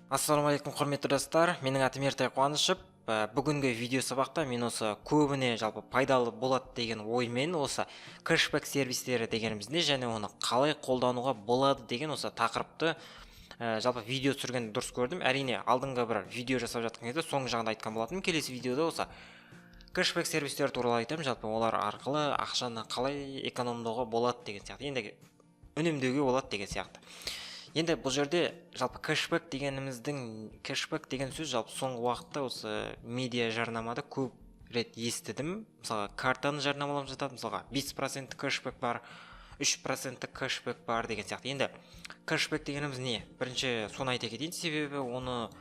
Ассалаумағалейкум, құрметті достар! Менің атым Ертай Қуанышев. Бүгінгі видео сабақта мен осы көбіне жалпы пайдалы болады деген оймен осы кэшбэк сервистері дегеніміз не және оны қалай қолдануға болады деген осы тақырыпты жалпы видео түсіргенді дұрыс көрдім. Әрине, алдыңғы бір видео жасап жатқан кезде соңғы жағында айтқан болатынмын: келесі видеода осы кэшбэк сервистері туралы айтамын, жалпы олар арқылы ақшаны қалай экономдауға болады деген сияқты, енді үнемдеуге болады деген сияқты. Енді бұл жерде жалпы кэшбэк дегеніміздің, кэшбэк деген сөз жалпы соңғы уақытта осы медиа жарнамада көп рет естідім. Мысалға, картаны жарнамалап жатады, мысалға, 5 проценттік кэшбэк бар, 3 проценттік кэшбэк бар деген сияқты. Енді кэшбэк дегеніміз не, бірінші соны айта кетейін, себебі оны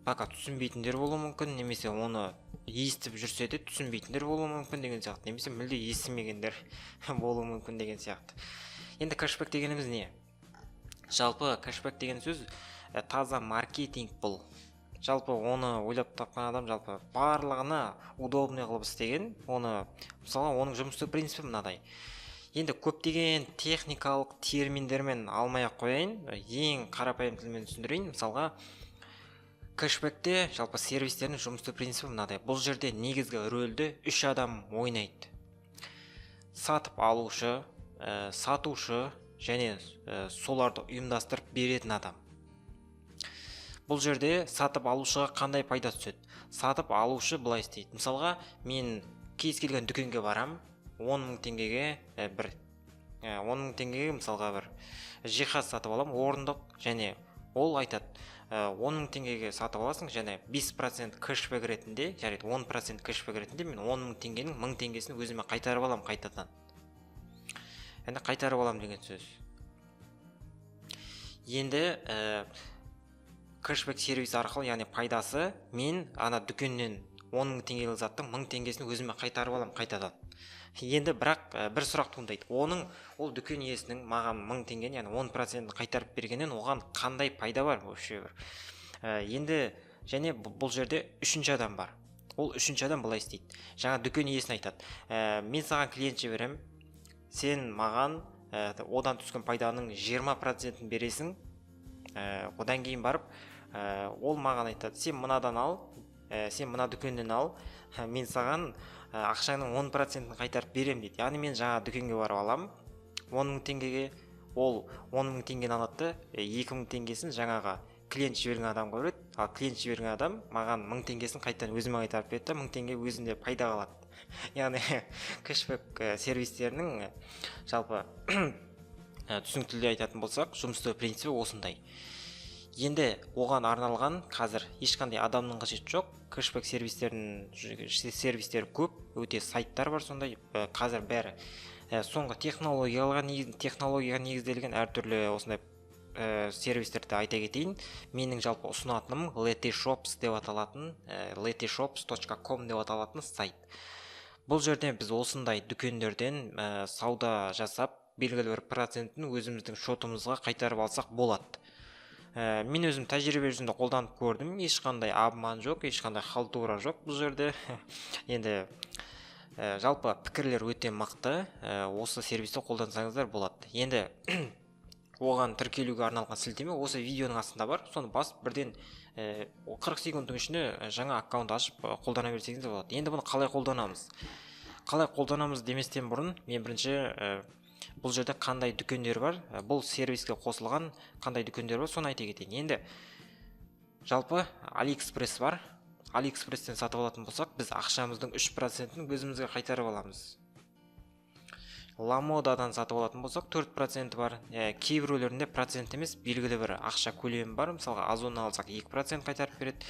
пока түсінбейтіндер болуы мүмкін немесе оны естіп жүрсе де түсінбейтіндер болуы мүмкін деген сияқты, немесе мүлде естімегендер болуы мүмкін деген сияқты. Енді кэшбэк дегеніміз не? Жалпы кэшбэк деген сөз таза маркетинг. Бұл жалпы оны ойлап тапқан адам жалпы барлығына удобный қылып істеген оны. Мысалға, оның жұмыс істеу принципі мынадай. Енді көптеген техникалық терминдермен алмай ақ қояйын, ең қарапайым тілмен түсіндірейін. Мысалға, кэшбэкте жалпы сервистердің жұмыс істеу принципі мынадай: бұл жерде негізгі рөлді үш адам ойнайды: сатып алушы, сатушы және соларды ұйымдастырып беретін адам. Бұл жерде сатып алушыға қандай пайда түседі? Сатып алушы былай істейді: мысалға, мен кез келген дүкенге барам, 10 мың теңгеге бір 10 мың теңгеге, мысалға, бір жиһаз сатып аламын, орындық. Және ол айтады: 10 мың теңгеге сатып аласың және 5% кэшбэк ретінде, жарайды, 10% кэшбэк ретінде мен 10 мың теңгенің 1000 теңгесін өзіме қайтарып аламын қайтадан. Яғни қайтарып аламын деген сөз. Енді кэшбэк сервис арқылы, яғни пайдасы, мен ана дүкеннен 10 мың теңгелік заттың 1000 теңгесін өзіме қайтарып аламын қайтадан. Енді бірақ бір сұрақ туындайды: оның, ол дүкен иесінің маған 1000 теңгені, яғни 10 процентін қайтарып бергеннен оған қандай пайда бар вообще бір? Енді және бұл жерде үшінші адам бар. Ол үшінші адам былай істейді: жаңа дүкен иесіне айтады: Мен саған клиент жіберемін, сен маған одан түскен пайданың 20 процентін бересің». Одан кейін барып ол маған айтады: «Сен мынадан ал, сен мына дүкеннен ал, мен саған ақшаңның 10 процентін қайтарып беремін», — дейді. Яғни мен жаңа дүкенге барып аламын 10 мың теңгеге, ол 10 мың теңгені алады да, 2000 теңгесін жаңағы клиент жіберген адамға береді, ал клиент жіберген адам маған 1000 теңгесін қайтадан өзіме қайтарып береді да, 1000 теңге өзінде пайда қалады. Яғни кэшбэк сервистерінің жалпы түсінікті тілде айтатын болсақ, жұмыс істеу принципі осындай. Енді оған арналған қазір ешқандай адамның қажеті жоқ. Кэшбэк сервистерінің сервистері көп өте, сайттар бар сондай. Қазір бәрі соңғы технологияға негізделген әртүрлі осындай сервистерді айта кетейін. Менің жалпы ұсынатыным Letyshops деп аталатын, letyshops.com деп аталатын сайт. Бұл жерде біз осындай дүкендерден сауда жасап, белгілі бір процентін өзіміздің шотымызға қайтарып алсақ болады. Мен өзім тәжірибе жүзінде қолданып көрдім, ешқандай обман жоқ, ешқандай халтура жоқ бұл жерде. Енді жалпы пікірлер өте мықты, осы сервисті қолдансаңыздар болады. Енді оған тіркелуге арналған сілтеме осы видеоның астында бар, соны басып, бірден 40 секундтың ішінде жаңа аккаунт ашып, қолдана берсеңіз де болады. Енді бұны қалай қолданамыз? Қалай қолданамыз деместен бұрын мен бірінші бұл жерде қандай дүкендер бар, бұл сервиске қосылған қандай дүкендер бар, соны айта кетейін. Енді жалпы Алиэкспресс бар. Алиэкспресстен сатып алатын болсақ, біз ақшамыздың 3 процентін өзімізге қайтарып аламыз. Ламодадан сатып алатын болсақ, 4 проценті бар. Кейбіреулерінде процент емес, белгілі бір ақша көлемі бар. Мысалға, Озоннан алсақ, 2% қайтарып береді,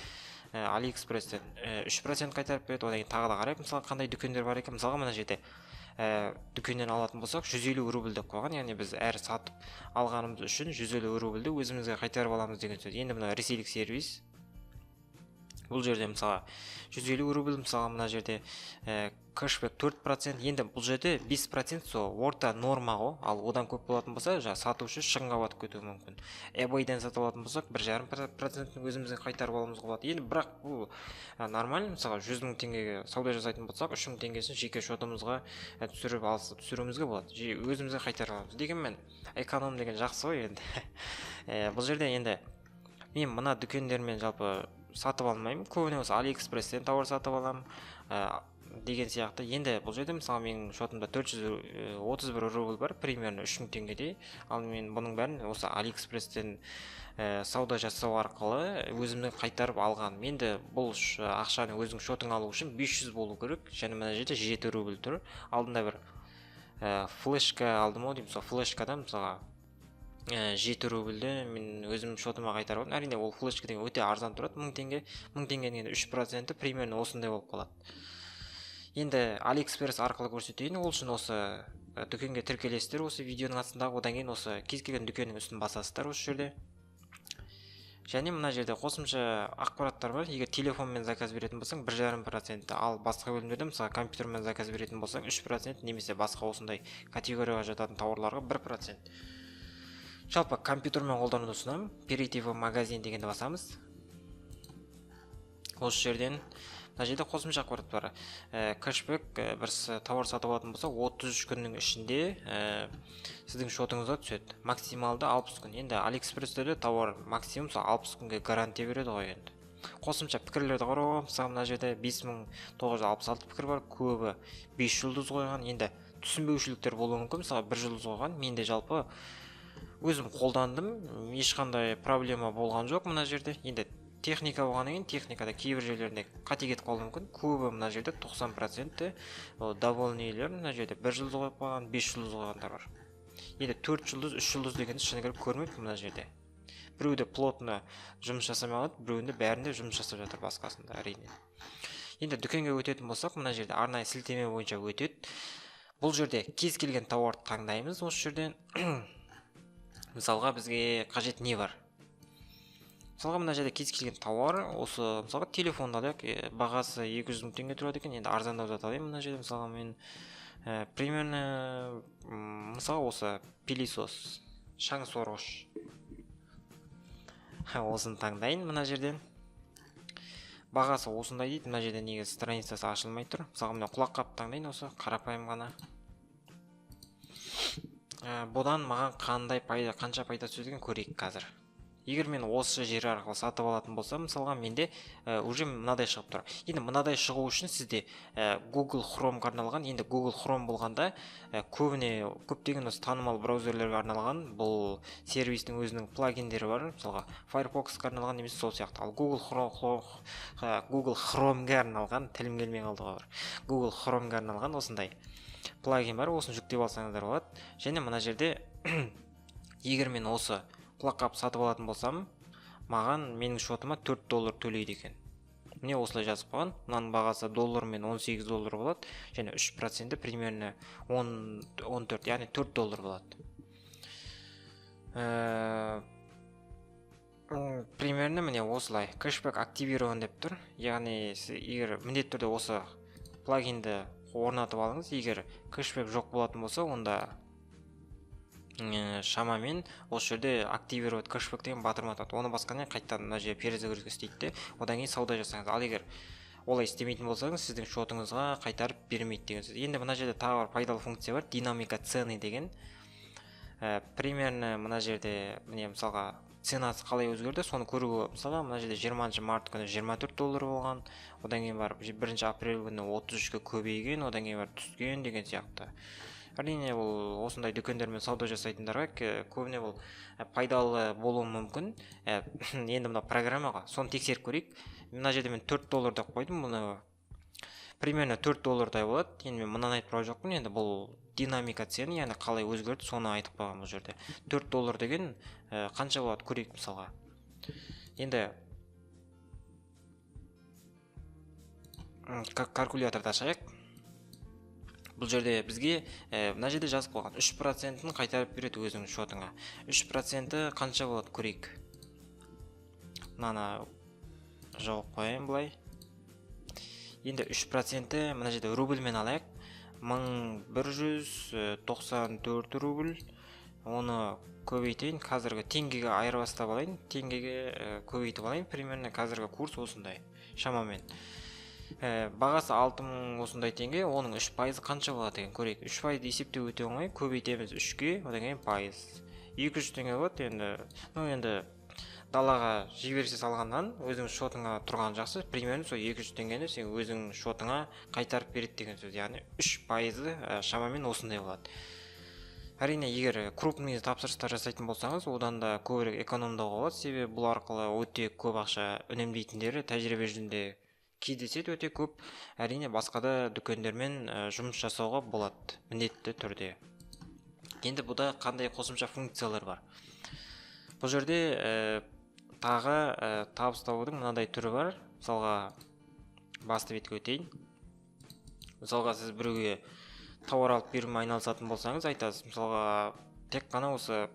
Алиэкспресстен 3% қайтарып береді. Одан кейін тағы да қарайық, мысалы, қандай дүкендер бар екен. Мысалға, мына жерде дүкеннен алатын болсақ, 150 рубль деп қойған, яғни біз әр сатып алғанымыз үшін 150 рубльді өзімізге қайтарып аламыз деген сөз. Енді мына ресейлік сервис, бұл жерде, мысалға, 150 рубль, мысалға, мына жерде кэшбэк 4%. Енді бұл жерде 5% сол орта норма ғой, ал одан көп болатын болса, жаңағы сатушы шығынға батып кетуі мүмкін. eBay-ден сатып алатын болсақ, 1,5 процентін өзімізге қайтарып алуымызға болады. Енді бірақ бұл нормально. Мысалға, 100 мың теңгеге сауда жасайтын болсақ, 3000 теңгесін жеке шотымызға түсіріп алса, түсіруімізге болады, өзімізге қайтара аламыз. Дегенмен эконом деген жақсы ғой. Енді бұл жерде енді Мен мына дүкендермен жалпы сатып алмаймын, көбіне осы Алиэкспресстен тауар сатып аламын деген сияқты. Енді бұл жерде мысалы менің шотымда 431 рубль бар, примерно 3000 теңгедей. Ал мен бұның бәрін осы Алиэкспресстен сауда жасау арқылы өзімнің қайтарып алғаным. Енді бұл ақшаны өзің шотыңа алу үшін 500 болу керек. Және мына жерде 7 рубль тұр. Алдында бір флешка алдым ау деймін, сол флешкадан мысалға 7 рубльді мен өзім шотыма қайтарып алдым. Әрине ол флешка деген өте арзан тұрады, 1000 теңге. 1000 теңгенің енді 3% примерно осындай болып қалады. Енді Алиэкспресс арқылы көрсетейін. Ол үшін осы дүкенге тіркелесіздер осы видеоның астындағы, одан кейін осы кез келген дүкеннің үстін басасыздар осы жерде. Және мына жерде қосымша ақпараттар бар. Егер телефонмен заказ беретін болсаң 1,5%, ал басқа бөлімдерде мысалы компьютермен заказ беретін болсаң 3% немесе басқа осындай категорияға жататын тауарларға 1%. Жалпы компьютермен қолдануды ұсынамын. Перейти в магазин дегенді басамыз. Осы жерден мына жерде қосымша ақпарат бар. Кэшбэк бір тауар сатып алатын болса 33 күннің ішінде сіздің шотыңызға түседі. Максималды 60 күн. Енді Алиэкспрессте тауар максимум 60 күнге гарантия береді ғой енді. Қосымша пікірлерді қарауға, мысалы мына жерде 5966 пікір бар, көбі 5 жұлдыз қойған. Енді түсінбеушіліктер болуы мүмкін, мысалы 1 жұлдыз қойған. Мен де жалпы өзім қолдандым, ешқандай проблема болған жоқ мына жерде. Енді техника болғаннан кейін техникада кейбір жерлерінде қате кетіп қалуы мүмкін. Көбі мына жерде 90% довольныйлер, мына жерде 1 жұлдыз қойып қойған, 5 жұлдыз қойғандар бар. Енді 4 жұлдыз, 3 жұлдыз дегенді шыны керек көрмеппін мына жерде. Біреуде плотно жұмыс жасамай қалады, біреуінде бәрінде жұмыс жасап жатыр, басқасында әрине. Енді дүкенге өтетін болсақ, мына жерде арнайы сілтеме бойынша өтеді. Бұл жерде кез келген тауарды таңдаймыз осы жерден. Мысалға бізге қажет не бар? Мысалға мына жерде кез келген тауар, осы мысалға телефонды алайық, бағасы 200 мың теңге тұрады екен. Енді арзандау зат алайын мына жерде. Мысалға мен примерно мысалға осы пылесос, шаң сорғыш, осыны таңдайын мына жерден. Бағасы осындай дейді. Мына жерде негізі страницасы ашылмай тұр. Мысалға мына құлаққап таңдайын, осы қарапайым ғана. Бұдан маған қандай пайда, қанша пайда түседі екен көрейік қазір. Егер мен осы жер арқылы сатып алатын болсам, мысалға менде уже мынадай шығып тұр. Енді мынадай шығу үшін сізде Google Chromeға арналған. Енді Google Chrome болғанда көбіне көптеген осы танымал браузерлерге арналған бұл сервистің өзінің плагиндері бар. Мысалға Firefoxқа арналған немесе сол сияқты. Ал Google Google Chromeға арналған, тілім келмей қалды ғой. Google Chromeға арналған осындай плагин бар, осыны жүктеп алсаңыздар болады. Және мына жерде егер мен осы құлаққап сатып алатын болсам, маған менің шотыма 4 доллар төлейді екен. Міне осылай жазып қойған. Мынаның бағасы доллармен 18 доллар болады, және 3% примерно 14, яғни 4 доллар болады. Примерно міне осылай кэшбэк активирован деп тұр. Яғни егер міндетті түрде осы плагинді орнатып алыңыз, егер кэшбэк жоқ болатын болса, онда шамамен осы жерде активировать кэшбэк деген батырма тұрады. Оны басқаннан кейін қайтадан мына жерде перезагрузка істейді де, одан кейін сауда жасаңыз. Ал егер олай істемейтін болсаңыз, сіздің шотыңызға қайтарып бермейді деген сөз. Енді мына жерде тағы бір пайдалы функция бар, динамика цены деген. Примерно мына жерде міне мысалға ценасы қалай өзгерді, соны көруге. Мысалға мына жерде 20 март күні 24 доллар болған, одан кейін барып 1 апрель күні 33-ке көбейген, одан кейін барып түскен деген сияқты. Әрине бұл осындай дүкендермен сауда жасайтындарға көбіне бұл пайдалы болуы мүмкін. Енді мына программаға соны тексеріп көрейік. Мына жерде мен 4 доллар деп қойдым, мұны примерно 4 доллардай болады. Енді мен мынаны айтып тұрған жоқпын, енді бұл динамика цены, яғни қалай өзгерді, соны айтып қойғанмын бұл жерде. 4 доллар деген қанша болады көрейік мысалға. Енді калькуляторды ашайық. Бұл жерде бізге мына жерде жазып қойған 3%-ін қайтарып береді өзіңнің шотыңа. 3% қанша болады көрейік. Мынаны жауып қояйын былай. Енді 3% мына жерде рубльмен алайық. 1194 рубль. Оны көбейтейін, қазіргі теңгеге айырбастап алайын, теңгеге көбейтіп алайын. Примерно қазіргі курс осындай шамамен. Бағасы 6000 осындай теңге, оның 3% қанша болады деген көрейік. 3% есептеу өте оңай, көбейтеміз 3-ке, одан кейін пайыз. 200 теңге болады енді. Енді Далаға жіберсе салғаннан өзің шотыңа тұрған жақсы. Примерно сол 200 теңгені сен өзің шотыңа қайтарып береді деген сөз. Яғни 3%-ы шамамен осындай болады. Әрине, егер крупный тапсырыстар жасайтын болсаңыз, одан да көбірек экономдауға болады. Себебі бұл арқылы өте көп ақша үнемдейтіндері тәжірибе жүзінде кездеседі өте көп. Әрине, басқа да дүкендермен жұмыс жасауға болады міндетті түрде. Енді бұда қандай қосымша функциялар бар? Бұл жерде тағы табыс табудың мынадай түрі бар. Мысалға, басты бетке өтейін. Мысалға, сіз біреуге тауар алып берумен айналысатын болсаңыз, айтасыз, мысалға, тек қана осы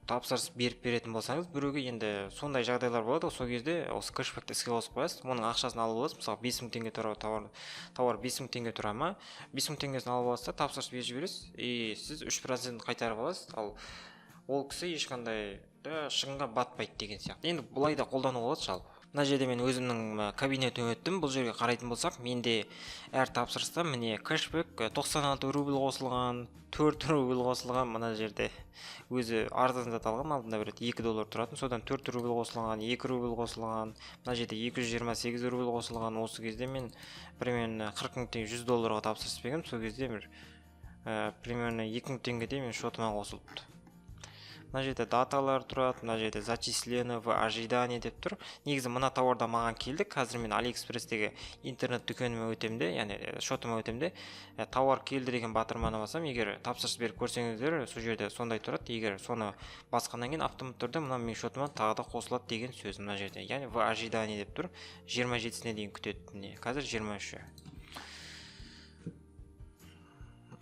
тапсырыс беріп беретін болсаңыз біреуге, енді сондай жағдайлар болады ғой, сол кезде осы кэшбэкті іске қосып қоясыз, оның ақшасын алып аласыз. Мысалы, 5000 теңге тұра тауар 5000 теңге тұра ма, 5000 теңгесін алып аласыз да, тапсырыс беріп жібересіз, и сіз 3% қайтарып аласыз. Ал ол кісі ешқандай да шығынға батпайды деген сияқты. Енді бұлай да қолдануға болады жалпы. Мына жерде мен өзімнің кабинетіме өттім. Бұл жерге қарайтын болсақ, менде әр тапсырыста міне кэшбэк 96 рубль қосылған, 4 рубль қосылған. Мына жерде өзі арзан зат алған, алдында бір рет 2 доллар тұратын, содан 4 рубль қосылған, 2 рубль қосылған. Мына жерде 228 рубль қосылған. Осы кезде мен примерно 40 мың теңге, 100 долларға тапсырыс бергенмін. Сол кезде бір примерно 2 мың теңгедей менің шотыма қосылыпты. Мына жерде даталар тұрады, мына жерде зачислено, в ожидании деп тұр. Негізі мына тауар да маған келді. Қазір мен Алиэкспресстегі интернет дүкеніме өтемін де, яғни шотыма өтемін де, тауар келді деген батырманы басамын. Егер тапсырыс беріп көрсеңіздер, сол жерде сондай тұрады. Егер соны басқаннан кейін автоматты түрде мына менің шотыма тағы да қосылады деген сөз мына жерде. Яғни в ожидании деп тұр. 27-сіне дейін күтеді. Міне, қазір 23-і.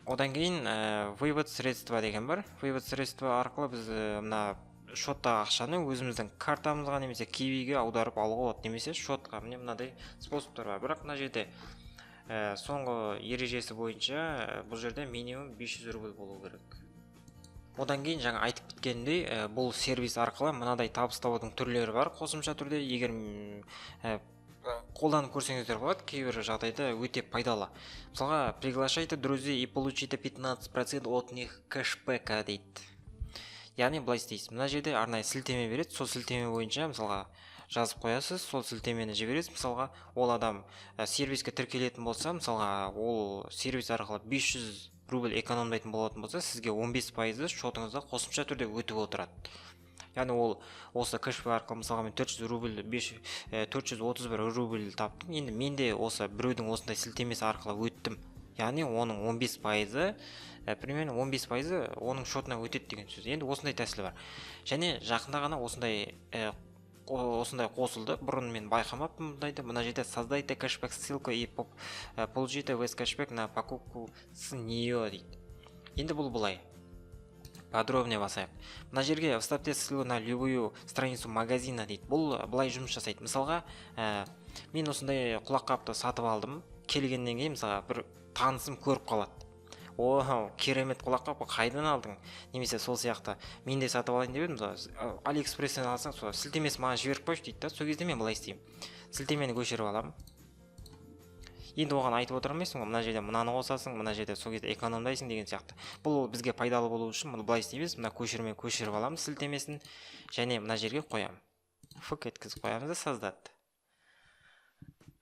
Одан кейін вывод средства деген бар. Вывод средства арқылы біз мына шоттағы ақшаны өзіміздің картамызға немесе кивиге аударып алуға болады, немесе шотқа. Міне мынадай способтар бар. Бірақ мына жерде соңғы ережесі бойынша бұл жерде минимум 500 рубль болу керек. Одан кейін жаңа айтып кеткенімдей, бұл сервис арқылы мынадай табыс табудың түрлері бар қосымша түрде. Егер қолданып көрсеңіздер болады, кейбір жағдайда өте пайдалы. Мысалға, приглашайте друзей и получите 15% от них кэшбэка дейді. Яғни былай істейсіз. Мына жерде арнайы сілтеме береді. Сол сілтеме бойынша мысалға жазып қоясыз, сол сілтемені жібересіз. Мысалға, ол адам сервиске тіркелетін болса, мысалға, ол сервис арқылы 500 рубль экономдайтын болатын болса, сізге 15% шотыңызда қосымша түрде өтіп отырады. Яғни ол осы кэшбэк арқылы мысалға мен 400 рубль, 431 рубль таптым. Енді мен де осы біреудің осындай сілтемесі арқылы өттім. Яғни оның 15%, примерно 15% оның шотына өтеді деген сөз. Енді осындай тәсіл бар. Және жақында ғана осындай қосылды. Бұрын мен байқамаппын мұндайды. Мына жерде создайте кэшбэк ссылку и получите весь кэшбэк на покупку с нее дейді. Енді бұл былай. Подробнее басайық. Мына жерге вставьте ссылку на любую страницу магазина дейді. Бұл былай жұмыс жасайды. Мысалға, мен осындай құлаққапты сатып алдым. Келгеннен кейін мысалға бір танысым көріп қалады. О, керемет құлаққап, қайдан алдың? Немесе сол сияқты мен де сатып алайын деп едім, мысалы, Алиэкспресстен алсаң, сол сілтемесін маған жіберіп қойшы дейді да. Сол кезде мен былай істеймін. Сілтемені көшіріп аламын. Енді оған айтып отыра алмайсың ғой, мына жерде мынаны қосасың, мына жерде сол кезде экономдайсың деген сияқты. Бұл бізге пайдалы болу үшін мұны былай істейміз. Мына көшірме көшіріп аламыз сілтемесін және мына жерге қоямын. Фк еткізіп қоямыз да создать.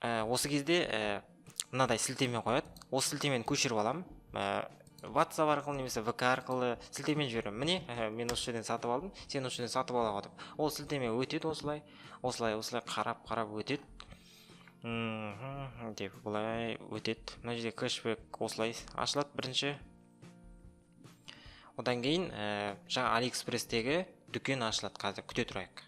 Осы кезде мынадай сілтеме қояды. Осы сілтемені көшіріп аламын. WhatsApp арқылы немесе ВК арқылы сілтеме жіберемін. Міне, мен осы жерден сатып алдым, сен осы жерден сатып ала ғой деп. Ол сілтеме өтеді осылай, осылай, осылай қарап, қарап өтеді. Деп былай өтеді. Мына жерде кэшбэк осылай ашылады бірінші. Одан кейін жаңа Алиэкспресстегі дүкен ашылады. Қазір күте тұрайық.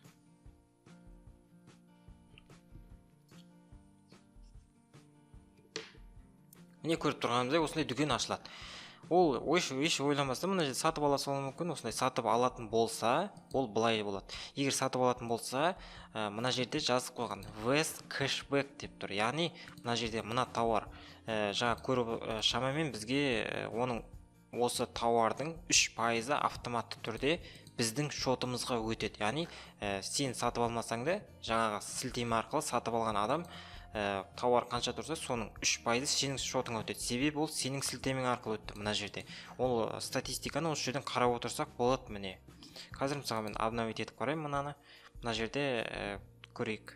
Міне көріп тұрғанымыздай осындай дүкен ашылады. Ол еш ойламастан мына жерде сатып ала салуы мүмкін. Осындай сатып алатын болса, ол былай болады. Егер сатып алатын болса, мына жерде жазып қойған West Cashback деп тұр. Яғни мына жерде мына тауар, жаңа көріп, шамамен бізге, оның осы тауардың 3% автоматты түрде біздің шотымызға өтеді. Яғни, сен сатып алмасаң да, жаңағы сілтеме арқылы сатып алған адам, Тауар қанша тұрса, соның 3%-ы сенің шотыңа өтеді, себебі ол сенің сілтемең арқылы өтті. Мына жерде ол статистиканы осы жерден қарап отырсақ болады. Міне, қазір, мысалға, мен обновить етіп қараймын мынаны. Мына жерде көрейік.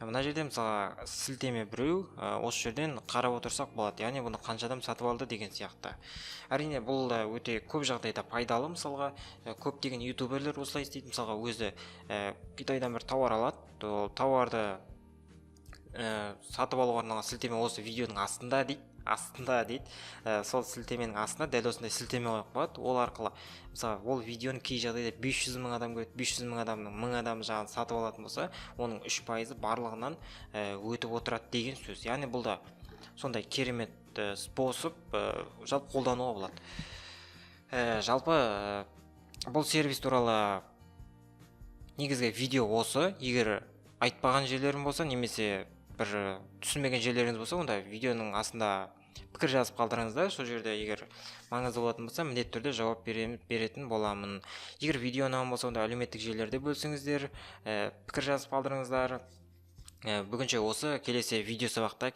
Мына жерде, мысалға, сілтеме біреу, осы жерден қарап отырсақ болады, яғни бұны қанша адам сатып алды деген сияқты. Әрине, бұл да өте көп жағдайда пайдалы. Мысалға, көптеген ютуберлер осылай істейді. Мысалға, өзі Қытайдан бір тауар алады, ол тауарды сатып алуға арналған сілтеме осы видеоның астында дейді, астында дейді. Сол сілтеменің астына дәл осындай сілтеме қойып қояды. Ол арқылы, мысалы, ол видеоны кей жағдайда 500 мың адам көреді. 500 мың адамның 1000 адамы жаңағы сатып алатын болса, оның 3%-ы барлығынан өтіп отырады деген сөз. Яғни бұл да сондай керемет способ, жалпы қолдануға болады. Жалпы бұл сервис туралы негізгі видео осы. Егер айтпаған жерлерім болса немесе бір түсінбеген жерлеріңіз болса, онда видеоның астында пікір жазып қалдырыңыздар. Сол жерде егер маңызды болатын болса, міндетті түрде жауап беретін боламын. Егер видео ұнаған болса, онда әлеуметтік желілерде бөлісіңіздер, пікір жазып қалдырыңыздар. Бүгінше осы, келесі видео сабақта.